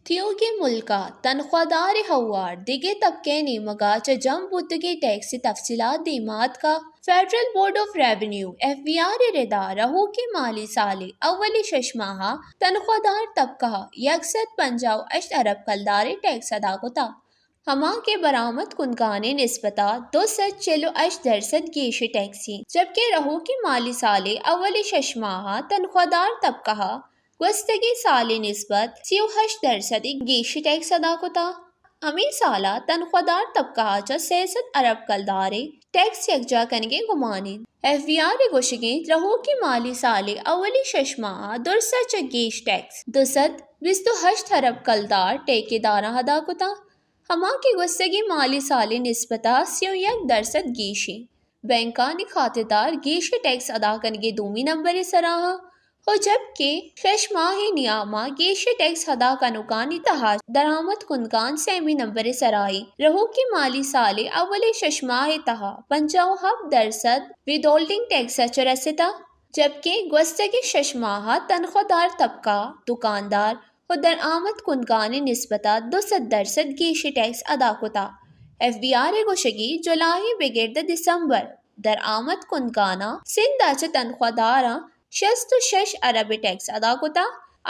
تیوگیں ملک ءَ تنخواہ دار ءِ ہوار دگہ طبقہ ءِ نیمگ ءَ چہ جم بوتگیں ٹیکس ءِ تفصیلات دیما اتکا۔ Federal board of revenue, F B R, ءِ ردا رہوکیں مالی سال ءِ اولی شش ماہ ءَ تنخواہ دار طبقہ ءَ یک سد پنجاہ ءُ ہشت ارب کلدار ءِ ٹیکس ادا کتا، ہما کہ برآمد کنگان ءِ نسبت ءَ دو سد چل ءُ ہشت درسد گیش ٹیکس ایں، جبکہ رہوکیں مالی سال ءِ اولی شش ماہ ءَ تنخواہ دار طبقہ ءَ گوستگیں سال ءِ نسبت سی ءُ ہشت درسد ءِ گیشی ٹیکس ادا کتا۔ ہمے سال ءَ تنخواہ دار طبقہ ءَ چہ سئے سد ارب کلدار ءِ ٹیکس یکجا کنگ ءِ گمان انت۔ ایف بی آر ءِ گوشگ انت، رہوکیں مالی سال ءِ اولی شش ماہ ءَ درس ءَ چہ گیش ٹیکس دو سد بیست ءُ ہشت ارب کلدار ٹیکہ داراں ادا کتا، ہما کہ گوستگیں مالی سال ءِ نسبت ءَ سی ءُ یک درسد گیش انت۔ بینکانی کھاتہ دار گیش ٹیکس ادا کنگ ءِ دومی نمبر ءِ سرا انت ءُ جبکہ شش ماہ ءِ نیام ءَ گیش ٹیکس ادا کنوکانی تہا درآمد کنگان سیمی نمبر ءِ سرا انت۔ رہوکیں مالی سال ءِ اولی شش ماہ ءِ تہا پنجاہ ءُ ہپت درسد ودہولڈنگ ٹیکس ءَ چہ رستا، جبکہ گوستگیں شش ماہ ءَ تنخواہ دار طبقہ، دکاندار، ءُ درآمد کنگانی نسبت ءَ دو سد درسد گیش ٹیکس ادا کتا۔ ایف بی آر ءِ گوشگی، جولائی بگر داں دسمبر درآمد کنگاناں سندھ ءَ چہ تنخواہ داراں شست ءُ شش ارب ٹیکس ادا کتا۔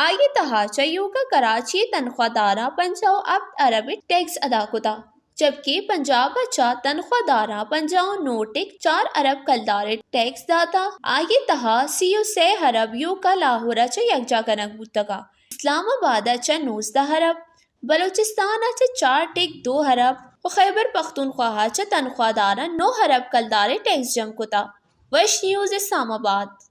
آئی ءِ تہا چہ ایوکا کراچی ءِ تنخواہ داراں پنجاہ ءُ ہپت ارب ٹیکس ادا کتا، جبکہ پنجاب ءَ چہ تنخواہ داراں پنجاہ ءُ نو ٹک چار ارب کلدار ٹیکس داتا۔ آئی ءِ تہا سی ءُ سئے ارب ایوکا لاہور ءَ چہ یکجا کنگ بوتگا۔ اسلام آباد ءَ چہ نوزدہ ارب، بلوچستان ءَ چہ چار ٹک دو ارب ءُ خیبر پختونخوا ءَ چہ تنخواہ داراں نو ارب کلدار ءِ ٹیکس جم کتا۔ وش نیوز اسلام آباد۔